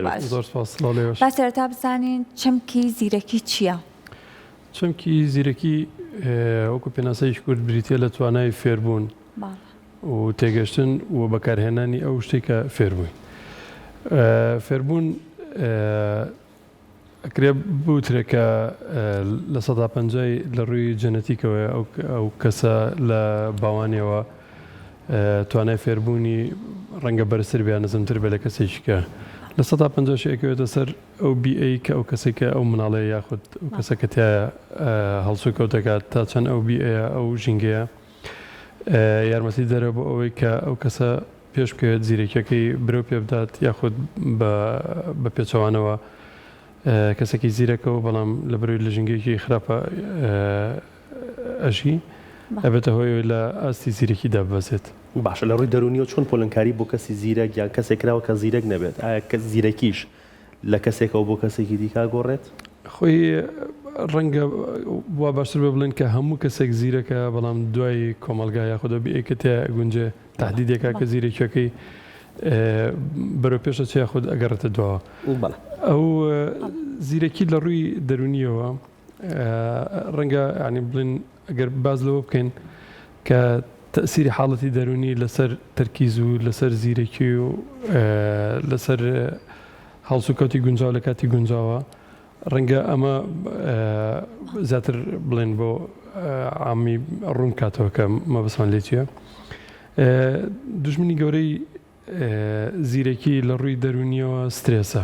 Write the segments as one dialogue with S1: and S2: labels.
S1: بەخێر
S2: باش.
S1: بێیت.
S3: زۆر سپاس، سڵاو لێوەش.
S2: با سەرەتا بزانین چەمکی زیرەکی چییە؟
S3: چەمکی زیرەکی وەکو پێناسەیەکی کورت بریتییە لە توانای فێربوون و تێگەشتن و بەکارهێنانی ئەو شتەی کە فێربووین. فێربوون ئەکرێ بوترێ کە 50% لە ڕووی جەنەتیکەوەیە، ئەو کەسە لە باوانیەوە توانای فێربوونی ڕەنگە بەرزتر بێ یان نزمتر بێ لە کەسێکی کە 50%شی ئەکەوێتە سەر ئەو بیئەی کە ئەو کەسەی کە ئەو مناڵەیە یاخود ئەو کەسە کە تیایە هەڵسوکەوت دەکات تا چەند ئەو بیئەیە ئەو ژینگەیە یارمەتی دەرە بۆ ئەوەی کە ئەو کەسە پێش بکەوێت زیرەکیەکەی برەو پێ بدات یاخود بە پێچەوانەوە کەسێکی زیرەکە و بەڵام لە بەرەوەی لە ژینگەیەکی خراپە ئەژی ئەبێتە هۆی ئەوەی لە ئاستی زیرەکی داببەزێت.
S1: باشە لە ڕووی دەروونیەوە چۆن پۆلنکاری بۆ کەسی زیرەک یان کەسێک کراوە کە زیرەک نەبێت؟ ئایا کەس زیرەکیش لە کەسێکەوە بۆ کەسێکی دیکە ئەگۆڕێت؟
S3: خۆی ڕەنگە وا باشتر بێ بڵێین کە هەموو کەسێک زیرەکە بەڵام دوای کۆمەڵگا یاخود ئەو بیئەی کە تیایا ئەگونجێ تەحدیدێکا کە زیرەکیەکەی بەرەو پێش ئەچێ یاخود ئەگەڕێتە دواوە. ئەو زیرەکی لە ڕووی دەروونیەوە ڕەنگە یانی بڵێن ئەگەر باس لەوە بکەین کە تەئسیری حاڵەتی دەروونی لەسەر تەرکیز و لەسەر زیرەکی و لەسەر هەڵسوکەوتی گونجاو لە کاتی گونجاوە ڕەنگە ئەمە زیاتر بڵێن بۆ عامی ڕوون کاتەوە کە مەبەستمان لێ چییە. دوژمنی گەورەی زیرەکی لە ڕووی دەروونیەوە سترێسە.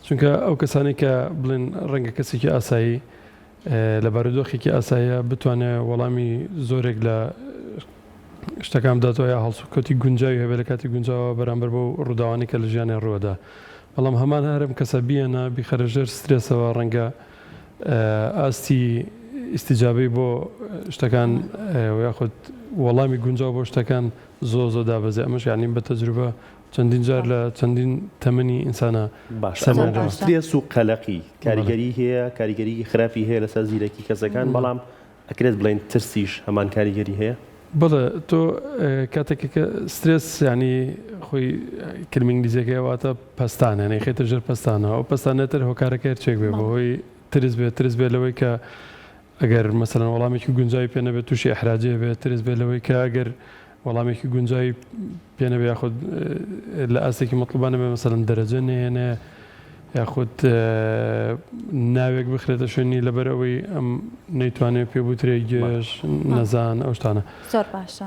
S3: چونکە ئەو کەسانەی کە بڵێن ڕەنگە کەسێکی ئاسایی لە بارودۆخێکی ئاساییە بتوانێت وەڵامی زۆرێک لە شتەکان بداتەوە یا هەڵسوکەوتی گونجاوی هەبێت لە کاتی گونجاوە بەرامبەر بەو ڕووداوانەی کە لە ژیانیان ڕووەدا. بەڵام هەمان هەر ئەم کەسە بیەنە بیخەرە ژێر سترێسەوە ڕەنگە ئاستی ئیستیجابەی بۆ شتەکان یاخود وەڵامی گونجاو بۆ شتەکان زۆر زۆر دابەزێ. ئەمەش یانی بە تەجروبە چەندین جار لە چەندین تەمەنی ئینسانا
S1: باشە ئەمە
S3: سەلمێنراوە.
S1: سترێس و قەلەقی کاریگەری هەیە کاریگەری خراپی هەیە لەسەر زیرەکی کەسەکان بەڵام ئەکرێت بڵێین ترسیش هەمان کاریگەری هەیە؟
S3: بەڵێ تۆ کاتێک کە سترێس یانی خۆی کلمە ئینگلیزیەکەی واتە پەستان یانی خێتە ژێر پەستانەوە ئەو پەستانە تر هۆکارەکەی هەرچێک بێ بەهۆی ترس بێ ترس بێ لەوەی کە ئەگەر مەسەلەن وەڵامێکی گونجاوی پێ نەبێت تووشی ئیحراجێ بێت، ترس بێت لەوەی کە ئەگەر وەڵامێکی گونجاوی پێ نەبێت یاخود لە ئاستێکی مەتڵوبا نەبێت مەسەلەن دەرەجە نەهێنێ یاخود ناوێک بخرێتە شوێنی لەبەر ئەوەی ئەم نەیتوانێت پێ بوترێ گێژ نەزان ئەو شتانە.
S2: زۆر باشە.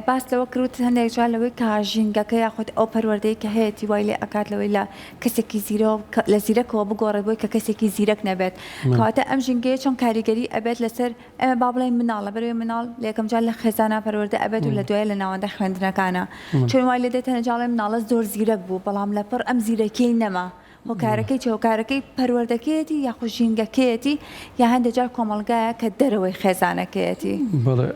S2: باس لەوە کرد وتت هەندێک جار لەوەی کە ژینگەکە یاخود ئەو پەروەردەی کە هەیەتی وای لێ ئەکات لەوەی لە کەسێکی زیرەک لە زیرەکەوە بگۆڕێت بۆی کە کەسێکی زیرەک نەبێت کەواتە ئەم ژینگەیە چۆن کاریگەری ئەبێت لەسەر ئێمە با بڵێین مناڵ لەبەرئەوەی مناڵ لە یەکەم جار لە خێزانا پەروەردە ئەبێت و لە دوای لە ناوەندە خوێندنەکانە چۆن وای لێ دێت هەنێ جار ئەڵێن مناڵە زۆر زیرەک بوو بەڵام لەپڕ ئەم زیرەکیەی نەما هۆکارەکەی چیە هۆکارەکەی پەروەردەکەیەتی یاخود ژینگەکەیەتی یا هەندێ جار کۆمەڵگایە کە دەرەوەی خێزانەکەیەتی؟
S3: بەڵێ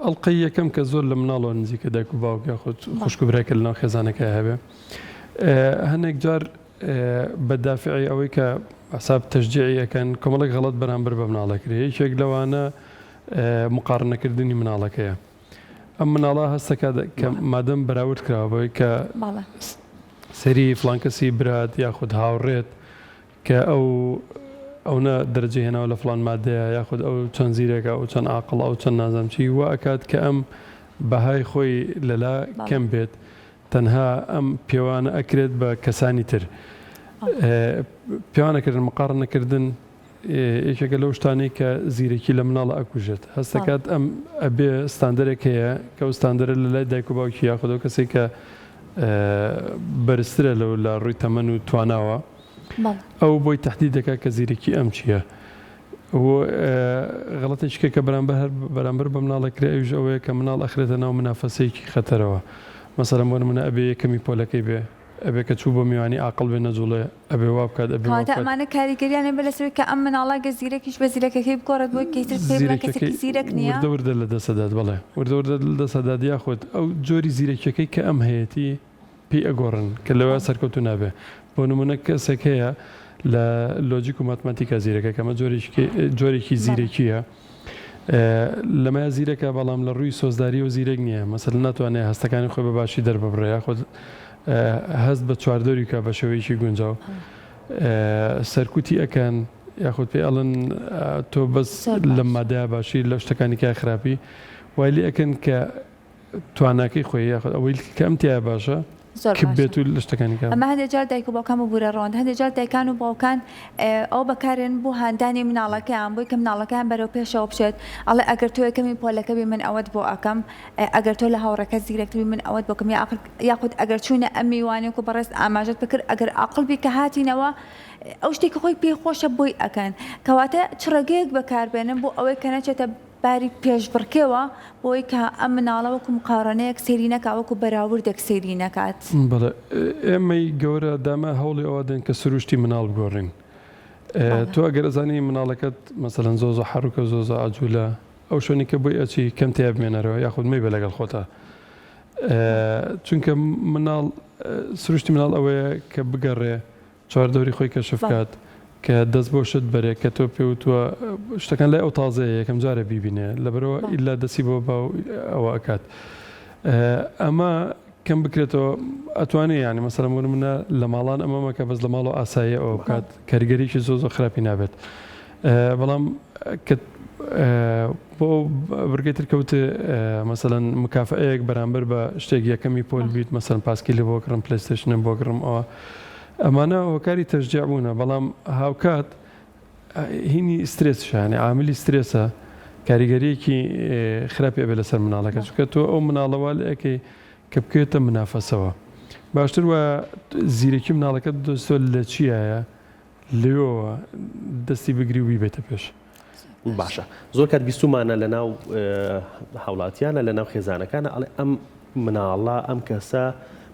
S3: ئەڵقەی یەکەم کە زۆر لە مناڵەوە نزیکە دایک و باوک یاخود خوشک و برای کە لەناو خێزانەکەی هەبێ هەندێک جار بە دافعی ئەوەی کە حساب تەشجیعی ئەکەن کۆمەڵێک غەڵەت بەرامبەر بە مناڵەکرێ یەکێک لەوانە مقارنەکردنی مناڵەکەیە ئەم مناڵە هەستەکات کە مادەم بەراورد کراوە بەوەی کە سەری فڵان کەسی برات یاخود هاوڕێت کە ئەو ئەونە دەرەجەی هێناوە لە فڵان مادەیە یاخود ئەو چەند زیرەکە ئەو چەند عاقڵە ئەو چەند نازانم چی وا ئەکات کە ئەم بەهای خۆی لەلا کەم بێت تەنها ئەم پێوانە ئەکرێت بە کەسانی تر پێوانەکردن مقاڕنەکردن یەکێکە لەو شتانەی کە زیرەکی لە مناڵە ئەکوژێت هەستەکات ئەم ئەبێ ستاندەرێک هەیە کە ئەو ستاندەرە لە لای دایک و باوکی یاخود ئەو کەسێک کە بەرزترە لەو لە ڕووی تەمەن و تواناوە ئەو بۆی تهدید دەکات کە زیرەکی ئەم چییە و غەڵەتێکی کە کە بەرامبەر هەر بەرامبەر بە مناڵ ئەکرێ ئەویش ئەوەیە کە مناڵ ئەخرێتە ناو منافەسەیەکی خەتەرەوە مەسەلەن بۆ نمونە ئەبێ یەکەمی پۆلەکەی بێ ئەبێ کە چوو بۆ میوانی ئاقڵ بێ نەجوڵێ ئەبێ وا بکات ئەبێ وا
S2: کەواتە
S3: بکات.
S2: ئەمانە کاریگەریان هەبێ لەسەر ئەوەی کە ئەم مناڵە گەر زیرەکیش بێ زیرەکەکەی بگۆڕێت بۆی کە ئیتر پێی بڵێن
S3: زیرەکیەکەی
S2: کەسێکی زیرەک نییە؟
S3: وردە وردە لە دەست ئەدات بەڵێ وردە وردە لە دەست ئەدات یاخود ئەو جۆری زیرەکیەکەی کە ئەم هەیەتی پێی ئەگۆڕن کە لەوە سەرکەوتوو نابێ بۆ نمونە کەسێک هەیە لە لۆجیک و ماتماتیکا زیرەکە کە ئەمە جۆرێکی جۆرێکی زیرەکیە لەمەیا زیرەکە بەڵام لە ڕووی سۆزداریەوە زیرەک نییە مەسەلەن ناتوانێت هەستەکانی خۆی بە باشی دەرببڕێ یاخود. هەست بە چواردەوری بکا بە شێوەیەکی گونجاو سەرکوتی ئەکەن یاخود پێی ئەڵێن تۆ بەس لەم مادەیا باشی لە شتەکانی کە خراپی وای لێ ئەکەن کە تواناکەی خۆی یاخود ئەوەی کە ئەم تیا باشە
S2: زۆر
S3: کپ
S2: باشە.
S3: بێت و لە شتەکانی کە
S2: ئەمە هەندێک جار دایک و باوکان ببورە ڕەوەند هەندێک جار دایکان و باوکان ئەوە بەکارێن بۆ هاندانی مناڵەکەیان بۆی کە مناڵەکەیان بەرەو پێشەوە بچێت ئەڵێ ئەگەر تۆ یەکەمی پۆلەکە بی من ئەوەت بۆ ئەکەم ئەگەر تۆ لە هاوڕێکەت زیرەکتر بی من ئەوەت بۆ کەم یاخود ئەگەر چووینە ئەم میوانی وەکو بەڕێزت ئاماژەت پێ کرد ئەگەر ئاقڵ بی کە هاتینەوە ئەو شتێک کە خۆی پێی خۆشە بۆی ئەکەن کەواتە چ ڕێگەیەک بەکاربێنن بۆ ئەوەی کە نەچێتە باری پێشبڕکێوە بۆی کە ئەم مناڵە وەکو مقارەنەیەک سەیری نەکات وەکو بەراوردێک سەیری نەکات.
S3: بەڵێ ئێمەی گەورە دامە هەوڵی ئەوە دەین کە سروشتی مناڵ بگۆڕین تۆ ئەگەر ئەزانی مناڵەکەت مەسەلەن زۆ زۆ حەڕوکە زۆ زۆ عەجولە ئەو شوێنی کە بۆی ئەچی کەم تیا بمێنەرەوە یاخود مەیبە لەگەڵ خۆتا چونکە مناڵ سروشتی مناڵ ئەوەیە کە بگەڕێ چواردەوری خۆی کەشف کات کە دەست بۆ شت بەرێ کە تۆ پێ وتووە شتەکان لای ئەو تازەیە یەکەم جارە بیبینێ لەبەرەوە ئیلا دەستی بۆ با ئەوە ئەکات ئەمە کەم بکرێتەوە ئەتوانێ یانی مەسەلەن بۆ نمونە لە ماڵان ئەمە مەکە بەس لە ماڵەوە ئاساییە ئەوە بکات کاریگەریی زۆر زۆر خراپی نابێت بەڵام کە بۆ بڕگەی تر کەوت مەسەلەن مکافەیەک بەرامبەر بە شتێک یەکەمی پۆل بیت مەسەلەن پاسکیلی بۆ کڕم پلەیستەیشنم بۆ کڕم ئەوە ئەمانە هۆکاری تەشجیع بوونە بەڵام هاوکات هینی سترێسیشە یانی عاملی سترێسە کاریگەریەکی خراپی ئەبێ لەسەر مناڵەکە چونکە تۆ ئەو مناڵە وا لێ ئەکەی کە بکەوێتە منافەسەوە باشتر وایە زیرەکی مناڵەکە بدۆزیتەوە لە چیایە لەوێوە دەستی بگری و بیبەیتە پێش.
S1: باشە زۆر کات بیستومانە لە ناو هاوڵاتیانە لە ناو خێزانەکانە ئەڵێ ئەم مناڵە ئەم کەسە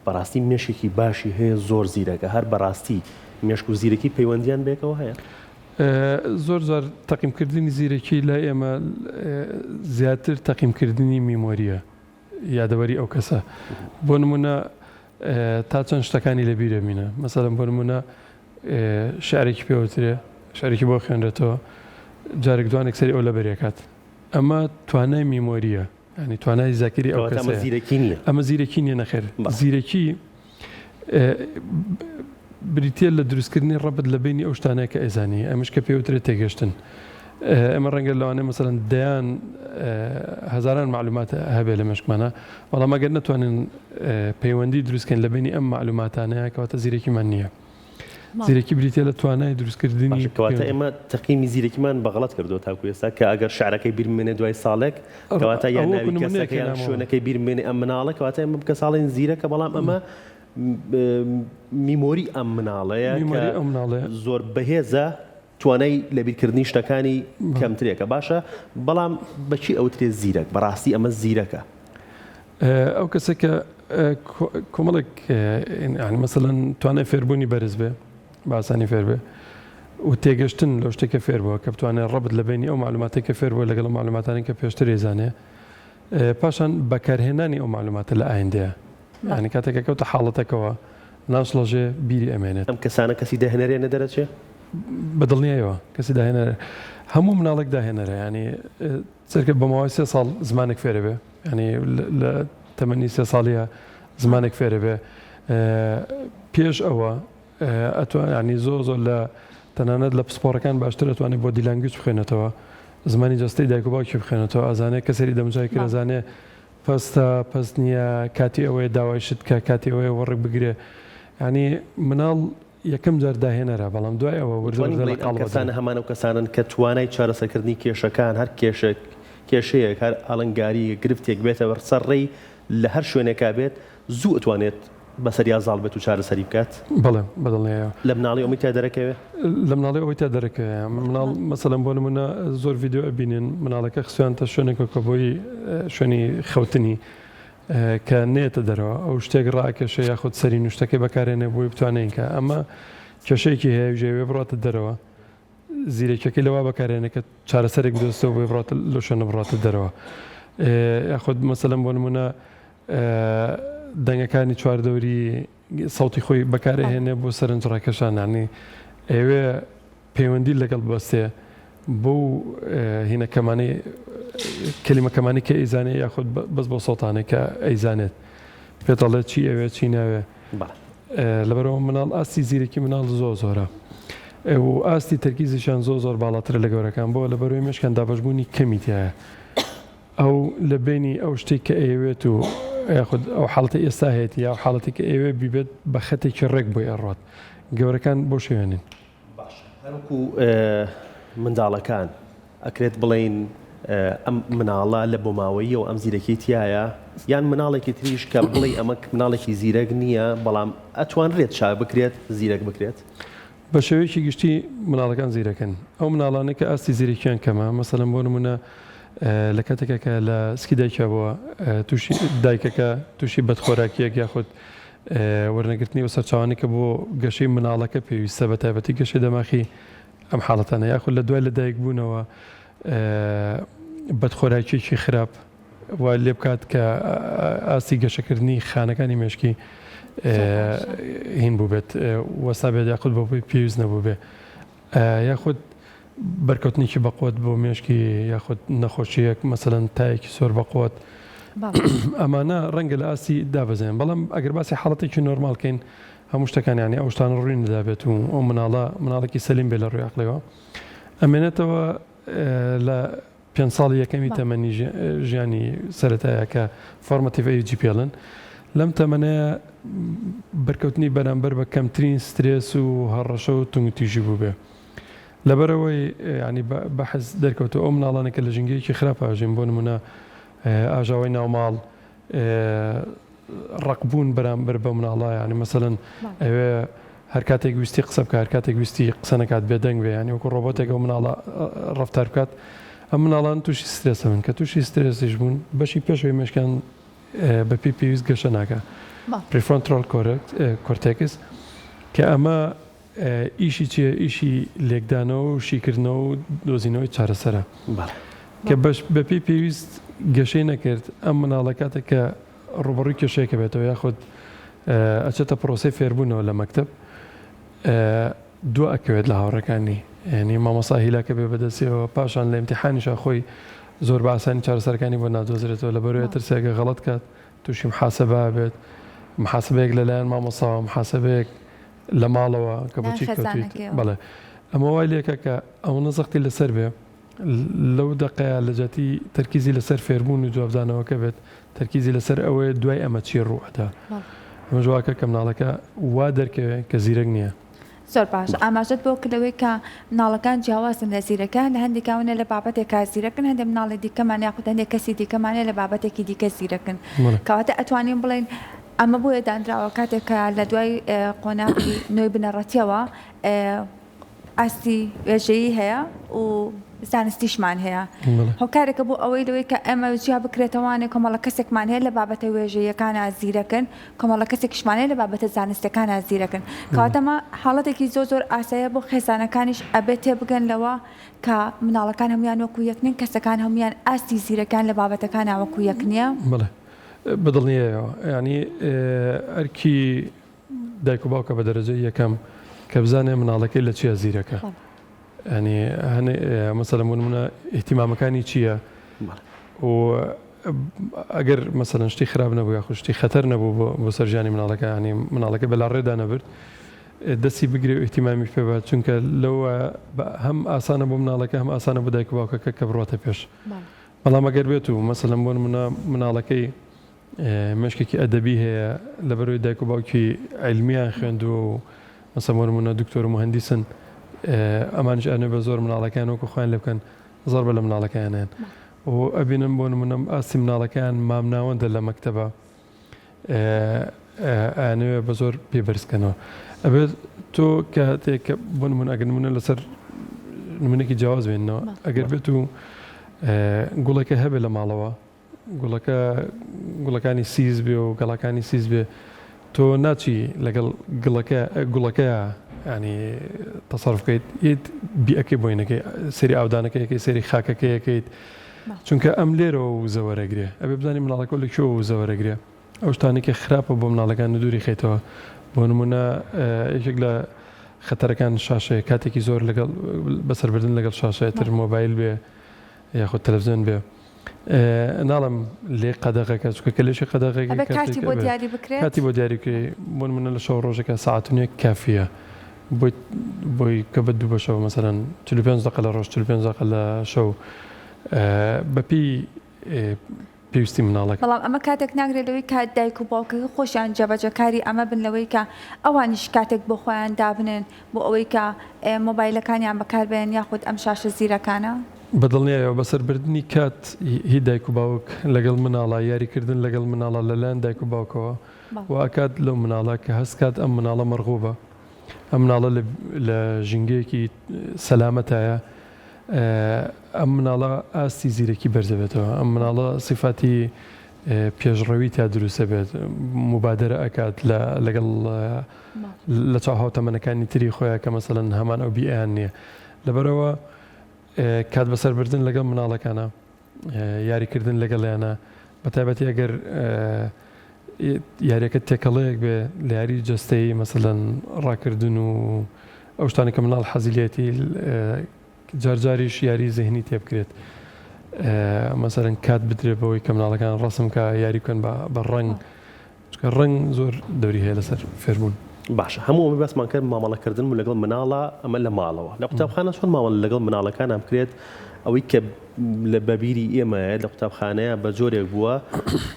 S1: بەڕاستی مێشکێکی باشی هەیە زۆر زیرەکە هەر بەڕاستی مێشک و زیرەکی پەیوەندیان بەیەکەوە هەیە؟
S3: زۆر جار تەقیمکردنی زیرەکی لای ئێمە زیاتر تەقیمکردنی میمۆریە یادەوەری ئەو کەسە بۆ نمونە تا چەند شتەکانی لە بیرە مینە مەسەلەن بۆ نمونە شعرێکی پێوترێ شعرێکی بۆ خوێنرێتەوە جارێک دوانێک سەری ئەو لەبەرێکات ئەمە توانای میمۆریە یانی توانای زاکری ئەو
S1: کەسەیە. ئەمە زیرەکی نییە.
S3: ئەمە زیرەکی نییە نەخێر. زیرەکی بریتییە لە دروستکردنی ڕەبت لە بینی ئەو شتانەیە کە ئەیزانی، ئەمش کە پێی وترێت تێگەشتن. ئێمە ڕەنگە لەوانەیە مەسەلەن دەیان هەزاران مەعلومات هەبێ لە مێشکمانا، بەڵام ئەگەر نەتوانین پەیوەندی دروستکەین لە بینی ئەم مەعلوماتانەیە کەواتە زیرەکیمان نییە. زیرەکی بریتیە لە توانای دروستکردنی
S1: باشە کەواتە ئێمە تەقیمی زیرەکیمان بە غەڵەت کردووە تاکو ئێستا کە ئەگەر شعرەکەی بیر بمێنێ دوای ساڵێک کەواتە یان ناوی کەسەکە یان شوێنەکەی بیر بمێنێ ئەم مناڵە کەواتە ئێمە بکە ساڵین زیرەکە بەڵام ئەمە میمۆری ئەم مناڵەیە کە زۆر بەهێزە توانای لەبیرکردنی شتەکانی کەمترێکە باشە بەڵام بەچی ئەوترێ زیرەک بەڕاستی ئەمە زیرەکە
S3: ئەو کەسە کە کۆمەڵێک یانی مەسەلەن توانای فێربوونی بەرز بێ بە ئاسانی فێر بێ و تێگەشتن لەو شتێک کە فێر بووە کە بتوانێت ڕەبت لە بینی ئەو معلوماتێک کە فێر بووە لەگەڵ معلوماتانی کە پێشتر ئەیزانێ پاشان بەکارهێنانی ئەو معلوماتە لە ئایندەیە یانی کاتێک کە کەوتە حاڵەتەکەوە ناشڵەژێ بیری ئەمێنێت.
S1: ئەم کەسانە کەسی داهێنەریان لێ دەرەچێ؟
S3: بە دڵنیایەوە کەسی داهێنەر هەموو مناڵێک داهێنەرە یانی سەرکە بە ماوەی سێ ساڵ زمانێک فێرە بێ ینی لە تەمەنی سێ ساڵیە زمانێک فێرە بێ پێش ئەوە ئەتوانی زۆر زۆر لە تەنانەت لە پسپۆڕەکان باشتر ئەتوانێت body language بخوێنێتەوە زمانی جەستەی دایک و باوکی بخوێنێتەوە ئەزانێ کە سەری دەموچاوی کرد ئەزانێ پەستە پەست نییە کاتی ئەوەیە داوای شت کە کاتی ئەوەیە وەڕک بگرێ ینی مناڵ یەکەم جار داهێنەرە، بەڵام دوای ئەوە وردە
S1: دەتوانین
S3: وردە لە
S1: بڵێین ئەم
S3: قاڵب
S1: کەسانە
S3: ئەدرێن.
S1: هەمان ئەو کەسانەن کە توانای چارەسەرکردنی کێشەکان، هەر کێشەک، کێشەیەک، هەر ئاڵنگارییەک، گرفتێک بێتە سەر ڕێی لە هەر شوێنێکا بێت، زوو ئەتوانێت بەسەریا زاڵ بێت و چارەسەری بکات؟
S3: بەڵێ، بە دڵنیایەوە.
S1: لە مناڵی ئەوەی تیا دەرەکەوێ؟
S3: لە مناڵی ئەوەی تیا دەرەکەوێ. مناڵ مەسەلەن بۆ نموونە زۆر ڤیدیۆ ئەبینین مناڵەکە خستویانتە شوێنێکەوە کە بۆی شوێنی خەوتنی، کە نەیەتە دەرەوە ئەو شتێک ڕاکێشێ یاخود سەری نوشتەکەی بەکارێنێ بۆی بتوانێ کە ئەمە کێشەیەکی هەیە ئەویش ئەیەوێ بڕاتە دەرەوە زیرەکیەکەی لەوا بەکارێنێ کە چارەسەرێک بدۆزێتەوە بۆی بڕاتە لەو شوێنە بڕاتە دەرەوە یاخود مەسەلەن بۆ نمونە دەنگەکانی چواردەوری سەوتی خۆی بەکارئەهێنێ بۆ سەرنج ڕاکێشان یانی ئەیەوێ پەیوەندی لەگەڵ ببەستێ بەو هینە کەمانەی کەلیمە کەمانەی کە ئەیزانێ یاخود بەس بەو سەوتانەی کە ئەیزانێت پێت ئەڵێ چی ئەوێ چی ناوێ. لەبەرئەوە مناڵ ئاستی زیرەکی مناڵ زۆر زۆرە و ئاستی تەرکیزیشیان زۆر زۆر باڵاترە لە گەورەکان بۆ لەبەرەوەی مێشکیان دابەشبوونی کەمی تیایە ئەو لە بینی ئەو شتێک کە ئەیەوێت و یاخود ئەو حاڵەتی ئێستا هەیەتی یا حاڵەتی کە ئەیەوێت بیبێت بە خەتێکی ڕێک بۆی ئەڕوات گەورەکان بۆ شوێنین.
S1: باشە هەروەکو منداڵەکان ئەکرێت بڵێین ئەم مناڵە لە بۆماوەییەوە ئەم زیرەکی تایە یان مناڵێکی تریش کە بڵێ ئەمە مناڵێکی زیرەک نییە بەڵام ئەتوانرێت چاک بکرێت زیرەک بکرێت؟
S3: بە شێوەیەکی گشتی مناڵەکان زیرەکن ئەو مناڵانەی کە ئاستی زیرەکیان کەمە مەسەلەن بۆ نمونە لە کاتێکا کە لە سکی دایکیا بووە تووشی دایکەکە تووشی بەدخۆراکیەک یاخود وەرنەگرتنی ئەو سەرچاوانەی کە بۆ گەشەی مناڵەکە پێویستە بە تایبەتی گەشەی دەماخی ئەم حاڵەتانە یاخود لە دوای لەدایکبوونەوە بەدخۆراکیەکی خراپ وا لێ بکات کە ئاستی گەشەکردنی خانەکانی مێشکی هین بووبێت وەستا بێت یاخود بۆ پێویست نەبووبێ یاخود بەرکەوتنێکی بەقوت بۆ مێشکی یاخود نەخۆشیەک مەسەلەن تایەکی زۆر بەقوت ئەمانە ڕەنگە لە ئاستی دابەزێن بەڵام ئەگەر باسی حاڵەتێکی نۆرمال کەین هەموو شتەکان یانی ئەو شتانە ڕووی نەدابێت و ئەو مناڵە مناڵێکی سەلیم بێ لە ڕووی عەقڵیەوە ئەمێنێتەوە لە پێنج ساڵی یەکەمی تەمەنی ژیانی سەرەتایە کە formative age پێڵن لەم تەمەنەیە بەرکەوتنی بەرامبەر بە کەمترین سترێس و هەڕەشە و توندوتیژی بووبێ لەبەرئەوەی یانی بەحس دەرکەوتووە ئەو مناڵانە کە لە ژینگەیەکی خراپ ئاژین بۆ نمونە ئاژاوەی ناوماڵ ڕقبوون بەرامبەر بە مناڵە یانی مەسەلەن ئەوێ هەر کاتێک ویستی قسە بکات هەر کاتێک ویستی قسە نەکات بێدەنگ بێ یانی وەکو ڕۆبۆتێک ئەو مناڵە ڕەفتار بکات ئەم مناڵان تووشی سترێسە بن کە تووشی سترێسیش بوون بەشی پێشەوەی مێشکیان بەپێی پێویست گەشە ناکە prefrontal cortex کە ئەمە ئیشی چیە؟ ئیشی لێکدانەوە و شیکردنەوە و دۆزینەوەی چارەسەرە. کە بەش بەپێی پێویست گەشەی نەکرد، ئەم مناڵە کاتێک کە ڕووبەڕووی کێشەیەکە بێتەوە یاخود ئەچێتە پرۆسەی فێربوونەوە لە مەکتەب دوا ئەکەوێت لە هاوڕێکانی یعنی مامۆستا هیلاکە بێ بەدەستیەوە پاشان لە ئیمتیحانیشا خۆی زۆر بە ئاسانی چارەسەرەکانی بۆ نادۆزرێتەوە لەبەرەوەی ترسێکە غەڵەت کات تووشی محاسبە بێت محاسبەیەک لەلایەن مامۆستاوە محاسبەیەک لە ماڵەوە کە بۆچی کەوتویت بەڵێ ئەمە وای لێکە کە ئەوەنە زەختی لەسەر بێ لەو دەقەیە لە جیاتی تەرکیزی لەسەر فێربوون و جوابدانەوەکە بێت تەرکیزی لەسەر ئەوەیە دوای ئەمە چی ڕوو ئەدا ئەمەش واکە کە مناڵەکە وا دەرکەوێ کە زیرەک نییە.
S2: زۆر باشە ئاماژەت بۆ کرد لەوەی کە مناڵەکان جیاوازن لە زیرەکان لە هەندێکیان لە بابەتێکا زیرەکن هەندێک مناڵی دیکەمان یاخود هەندێک کەسی دیکەمان هەیە لە بابەتێکی دیکە زیرەکن کەواتە ئەتوانین بڵێین ئەمە بۆیە دانراوە کاتێک کە لە دوای قۆناغی نوێی بنەڕەتیەوە ئاستی وێژەیی هەیە و زانستیشمان هەیە هۆکارێکە بۆ ئەوەی لەوەی کە ئێمە جیا بکرێتەوانێ کۆمەڵە کەسێکمان هەیە لە بابەتە وێژەیەکانە زیرەکن کۆمەڵە کەسێکیشمان هەیە لە بابەتە زانستەکانە زیرەکن کەواتەمە حاڵەتێکی زۆر زۆر ئاسایە بۆ خێزانەکانیش ئەبێت تێبگەن لەوە کە مناڵەکان هەمویان وەکو یەک نین کەسەکان هەمویان ئاستی زیرەکان لە بابەتەکانە وەکو یەک نییە.
S3: بەڵێ بە دڵنیایەوە یانی ئەرکی دایک و باوکە بە دەرەجەی یەکەم کە بزانێ مناڵەکەی لە چیا زیرەکە ینی هەنێ مەسەلەن بۆ نمونە ئیهتیمامەکانی چییە و ئەگەر مەسەلەن شتی خراپ نەبوو یاخود شتی خەتەر نەبوو بۆ بۆ سەر ژیانی مناڵەکە ینی مناڵەکە بە لاڕێدا نەبرد دەستی بگرێ و ئیهتیمامی پێ بات چونکە لەوە هەم ئاسانە بۆ مناڵەکە هەم ئاسانە بۆ دایک و باوکەکە کە بڕاتە پێش بەڵام ئەگەر بێت و مەسەلەن بۆ نمونە مناڵەکەی مێشکێکی ئەدەبی هەیە لەبەرەوەی دایک و باوکی عیلمیان خوێندووە و مەسەلەن بۆ نمونە دکتۆر و موهەندیسن ئەمانیش ئەنێ بە زۆر مناڵەکەیان وەکو خۆیان لێ بکەن زەربە لە مناڵەکەیان ئەیەن و ئەبینن بۆ نمونە ئاستی مناڵەکەیان مامناوەندە لە مەکتەبە ئەیانەوێ بە زۆر پێ بەرز کەنەوە ئەبێت تۆ کە تێک بۆ نمونە ئەگەر نمونە لەسەر نمونێکی جیاواز بێنەوە ئەگەر بێت و گوڵێکە هەبێ لە ماڵەوە گوڵەکە گوڵەکانی سیس بێ و گەڵاکانی سیس بێ تۆ ناچی لەگەڵ گڵەکە گوڵەکەیا ینی تەسەرف بکەیت یت بیەکەی بۆینەکەی سەری ئاودانەکەیەکەی سەری خاکەکەیەکەیت چونکە ئەم لێرەوە وزە وەرەگرێ ئەبێ بزانانی مناڵەکە لە کوێوە وزە وەرەگرێ ئەو شتانەی کە خراپە بۆ مناڵەکان دووری خەیتەوە بۆ نمونە یەکێک لە خەتەرەکان شاشەیە کاتێکی زۆر لەگەڵ بەسەربردن لەگەڵ شاشەیە تر مۆبایل بێ یاخود تەلەفزیۆن بێ. ناڵم لێ قەدەغەکە چونکە کە لێشی قەدەغەکەی
S2: ئەبێ کاتی
S3: کاتێک
S2: بۆ
S3: ئەبێ
S2: دیاری بکرێت؟
S3: کاتی بۆ دیاری بکرێ بۆ نمونە لە شەو ڕۆژێکا سەعات و نیوێک کافیە بۆی بۆی کە بە دوو بەشەوە مەسەلەن 45 دەقە لە ڕۆژ 45 دەقە لە شەو بەپێی پێویستی مناڵەکە.
S2: بەڵام ئەمە کاتێک ناکرێت لەوەی کە دایک و باوکەکە خۆشیان جێبەجێکاری ئەمە بن لەوەی کە ئەوانیش کاتێک بۆ خۆیان دابنێن بۆ ئەوەی کە مۆبایلەکانیان بەکاربێنن یاخود ئەم شاشە زیرەکانە.
S3: بە دڵنیایەوە بەسەربردنی کات هی دایک و باوک لەگەڵ مناڵا، یاریکردن لەگەڵ مناڵا لەلایەن دایک و باوکەوە وا ئەکات لەو مناڵە کە هەست کات ئەم مناڵە مەرغوبە، ئەم مناڵە لە ژینگەیەکی سەلامەتایە، ئەم مناڵە ئاستی زیرەکی بەرزەبێتەوە، ئەم مناڵە سیفاتی پێشڕەوی تیا دروست ئەبێت، موبادەرە ئەکات لەگەڵ لە چاو هاوتەمەنەکانی تری خۆیان کە مەسەلەن هەمان ئەو بیئەیان نییە. لەبەرئەوە کات بەسەربردن لەگەڵ مناڵەکانە، یاریکردن لەگەڵیانە، بەتایبەتی ئەگەر یاریەکە تێکەڵەیەک بێ لە یاری جەستەیی مەسەلەن ڕاکردن و ئەو شتانە کە مناڵ حەزی لێتی جارجاریش یاری زهنی تێ بکرێت مەسەلەن کات بدرێت بەوەی کە مناڵەکان ڕەسم کە یاری بکەن بە ڕەنگ چونکە ڕەنگ زۆر دەوری هەیە لەسەر فێربوون.
S1: باشە هەموو ئەمەی باسمان کرد مامەڵە کردن بوو لەگەڵ مناڵا ئەمە لە ماڵەوە لە قوتابخانە چۆن مامەڵە لەگەڵ مناڵەکانا بکرێت ئەوەی کە لە بەبیری ئێمەیە لە قوتابخانەیە بە جۆرێک بووە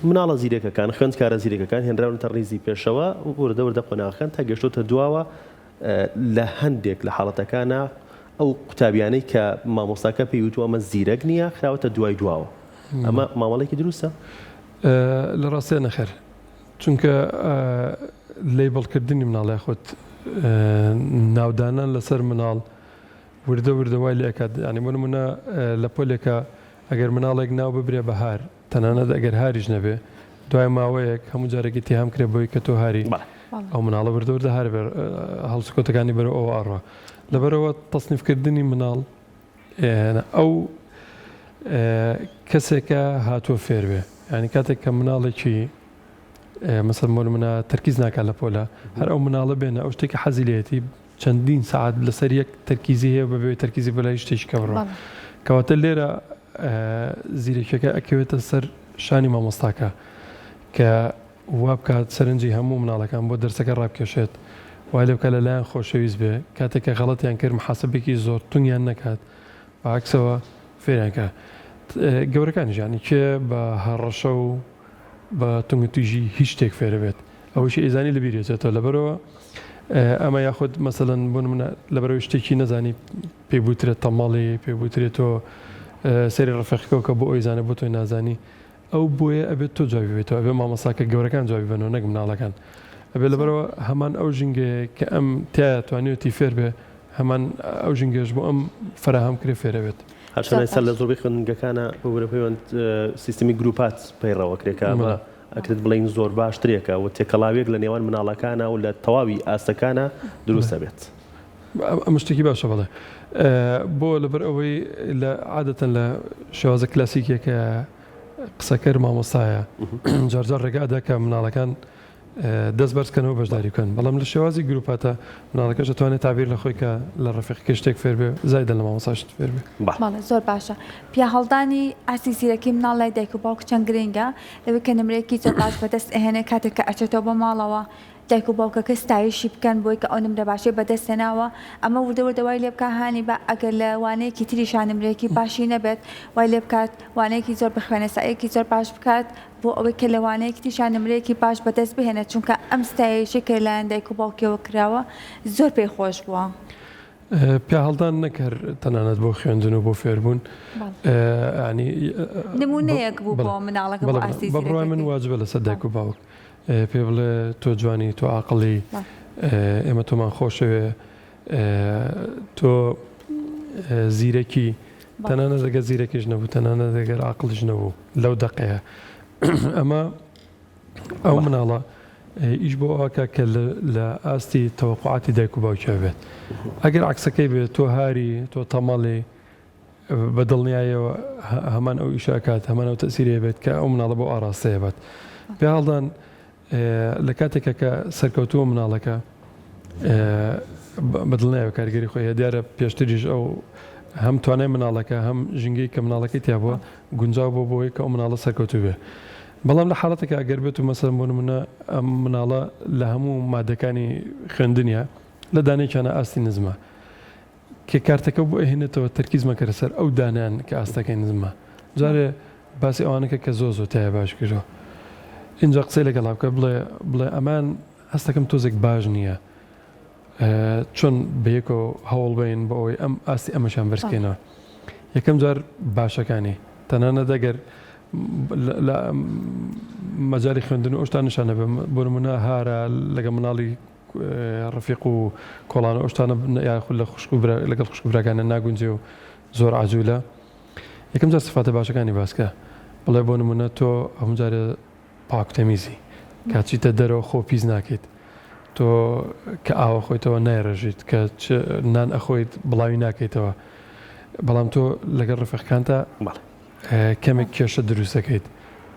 S1: مناڵە زیرەکەکان خوێندکارە زیرەکەکان هێنراونەتە ڕیزی پێشەوە وردە وردە قۆناغەکان تا گەشتۆتە دواوە لە هەندێک لە حاڵەتەکانا ئەو قوتابیانەی کە مامۆستاکە پێی وتووە ئەمە زیرەک نییە خراوەتە دوای دواوە ئەمە مامەڵێکی دروستە؟
S3: لە ڕاستیا نەخێر چونکە label کردنی مناڵ یاخود ناودانان لەسەر مناڵ وردە وردە وای لێ ئەکات یانی بۆ نمونە لە پۆلێکا ئەگەر مناڵێک ناو ببرێ بە هار تەنانەت ئەگەر هاریش نەبێ دوای ماوەیەک هەموو جارێک ئیتیهام کرێ بەوەی کە تۆ هاری ئەو مناڵە وردە وردە هار بێ هەڵسوکەوتەکانی بەرەو ئەوە ئەڕوا لەبەرئەوە تەسنیفکردنی مناڵ ئەو کەسێکە هاتووە فێر بێ یانی کاتێک کە مناڵێکی مەسەر بۆ نمونە تەرکیز ناکات لە پۆلە هەر ئەو مناڵە بێنە ئەو شتێکی حەزی لێتی چەندین سەعات لەسەر یەک تەرکیزی هەیە بەبێ تەرکیزی بەلای شتێکی کە بڕۆ کەواتە لێرە زیرەکیەکە ئەکەوێتە سەر شانی مامۆستاکە کە وا بکات سەرنجی هەموو مناڵەکان بۆ دەرسەکە ڕابکێشێت وای لێ بکات لەلایان خۆشەویست بێ کاتێک کە غەڵەتیان کرد محاسبێکی زۆر تونیان نەکات بە عەکسەوە فێریان کا گەورەکانیش یانی کێ بە هەڕەشە و بە تونگوتیژی هیچ شتێک فێرە بێت ئەوەشی ئەیزانی لەبیری ئەچێتەوە لەبەرەوە ئەمە یاخود مەسەلەن بۆ نمونە لەبەرەوەی شتێکی نەزانی پێی بوترێت تەمەڵی پێی بوترێت تۆ سەیری ڕەفیقەکەو کە بۆ ئەوی زانێ بۆ تۆی نازانی ئەو بۆیە ئەبێت تۆ جوابی بەیتەوە ئەبێ مامۆستاکە گەورەکان جوابی بەنەوە نەک مناڵەکان ئەبێ لەبەرەوە هەمان ئەو ژینگەیە کە ئەم تیایا توانیوێتی فێر بێ هەمان ئەو ژینگەیەش بۆ ئەم فەراهەم کرێ فێرە بێت.
S1: هەرچەندە ئێستا لە زۆربەی خوێندنگەکانا ببورە پەیوەند سیستمی گروپات پەیڕەو ئەکرێ کە ئەمە ئەکرێت بڵێین زۆر باشترێکە و تێکەڵاویەک لە نێوان مناڵەکانا و لە تەواوی ئاستەکانا دروست ئەبێت.
S3: ئەمە شتێکی باشە بەڵێ. بۆ لەبەر ئەوەی لە عادەتەن لە شێوازە کلاسیکیەکە قسەکەر مامۆستایە جارجار ڕێگا ئەدا کە مناڵەکان دەست بەرز کەنەوە بەشداری بکەن بەڵام لە شێوازی گروپاتە مناڵەکەش دەتوانێت تابیر لە خۆی کە لە ڕەفیقەکەی شتێک فێر بێ زایدە لە مامۆستا شت فێر بێ.
S2: بەڵێ زۆر باشە پیاهەڵدانی ئاستی زیرەکی مناڵ لای دایک و باوک چەند گرنگە لەوەی کە نمرەیەکی زۆر باش بەدەست ئەهێنێ کاتێک کە ئەچێتەوە بۆ ماڵەوە دایک و باوکەکەی ستایشی بکەن بۆی کە ئەو نمرە باشەی بەدەست هێناوە، ئەمە وردە وردە وای لێبکا هانی با ئەگەر لە وانەیەکی تریشا نمرەیەکی باشی نەبێت وای لێبکات وانەیەکی زۆر بخوێنێت سەعیەکی زۆر باش بکات بۆ ئەوەی کە لە وانەیەکی تریشا نمرەیەکی باش بەدەست بهێنێت چونکە ئەم ستایشەی کە لەلایەن دایک و باوکیەوە کراوە زۆر پێی خۆش بووە.
S3: پیاهەڵدان نەک هەر تەنانەت بۆ خوێندن و بۆ فێربوون یانی
S2: نمونەیەک بوو بۆ مناڵەکە بۆ ئاستی
S3: بە بڕوای من
S2: زیرەکیەکەی.
S3: واجبە لەسەر دایک و باوک پێ بڵێ تۆ جوانی تۆ عاقڵی ئێمە تۆمان خۆشەوێ تۆ زیرەکی تەنانەت ئەگەر زیرەکیش نەبوو تەنانەت ئەگەر عاقڵیش نەبوو لەو دەقەیە ئەمە ئەو مناڵە ئیش بۆ ئەوکە کە لە ئاستی تەوەقعاتی دایک و باوکیا بێت ئەگەر عکسەکەی بێت تۆ هاری تۆ تەمەڵی بە دڵنیایەوە هەمان ئەو ئیشە ئەکات، هەمان ئەو تەئسیرەی ئەبێت کە ئەو مناڵە بەو ئاڕاستەیە بات. پیاهەڵدان لە کاتێکا کە سەرکەوتووە مناڵەکە بە دڵنیایەوە کاریگەری خۆی هەیە. دیارە پێشتریش ئەو هەم توانای مناڵەکە هەم ژینگەی کە مناڵەکەی تیا بووە گونجاو بووە بۆ ئەوەی کە ئەو مناڵە سەرکەوتوو بێ. بەڵام لە حاڵەتێکا ئەگەر بێت و مەسەلەن بۆ نموونە ئەم مناڵە لە هەموو مادەکانی خوێندنیا لە دانەیەکیانا ئاستی نزمە کە کارتەکە بۆ ئەهێنێتەوە تەرکیز مەکەرە سەر ئەو دانەیان کە ئاستەکەی نزمە جارێ باسی ئەوانە کە کە زۆر زۆر تایە باش کردووە ئینجا قسەی لەگەڵا بکە بڵێ بڵێ ئەمان هەستەکەم تۆزێک باش نییە چۆن بەیەکەوە هەوڵ بەین بۆ ئەوەی ئەم ئاستی ئەمەشیان بەرز بکەینەوە یەکەم جار باشەکانی تەنانەت ئەگەر لە مەجای خوێندن و ئەوشتانشان نەبێ بۆ نمونە هارە لەگە مناڵی ڕفیق و کۆڵان و ئەوشتانە یاخود لە خوشک و لەگەڵ خوشک و براکانە ناگونجێ و زۆر عجولە یەکەم جار سفاتە باشەکانی باسکە بڵێ بۆ نمونە تۆ هەموو جارێ پاک تەمیزی کە چیتە دەرەوە خۆ پیس ناکەیت تۆ کە ئاوە خۆیتەوە نایڕێژیت کە نان ئەخۆیت بڵاوی ناکەیتەوە بەڵام تۆ لەگەڵ ڕفقکانتا کەمێک کێشە دروست دەکەیت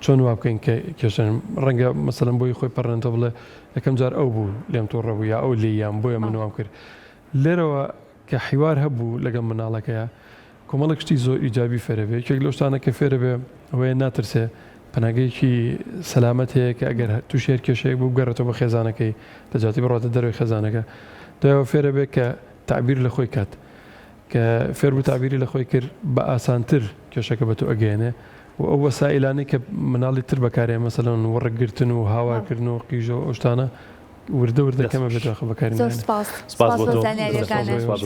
S3: چۆن وا بکەین کە کێشە ڕەنگە مەسەلەن بۆی خۆی پەڕێنێتەوە بڵێ یەکەم جار ئەو بوو لێم تووڕە بوو یا ئەو لێیان بۆیە من وام کرد لێرەوە کە حیوار هەبوو لەگەڵ مناڵەکەیا کۆمەڵێک شتی زۆر ئیجابی فێرەبێ، یەکێک لەو شتانە کە فێرەبێ ئەوەیە ناترسێ، پەناگەیەکی سەلامەت هەیە کە ئەگەر تووشی هەر کێشەیەک بوو بگەڕێتەوە بۆ خێزانەکەی لە جیاتی بڕواتە دەرەوەی خێزانەکە. دوای ئەوە فێرەبێ کە تەعبیر لە خۆی کات. کە فێر بوو تەعبیری لە خۆی کرد بە ئاسانتر کێشەکە بە تۆ ئەگەیەنێ و ئەو وەسائیلانەی کە مناڵی تر بەکارێ مەسەلەن وڕک گرتن و هاوارکردن و قیژە و ئەو شتانە وردە وردە کەمە بێت
S2: بەکاری
S1: زۆر
S2: سپاس. سپاس بۆ زانیاریەکانت.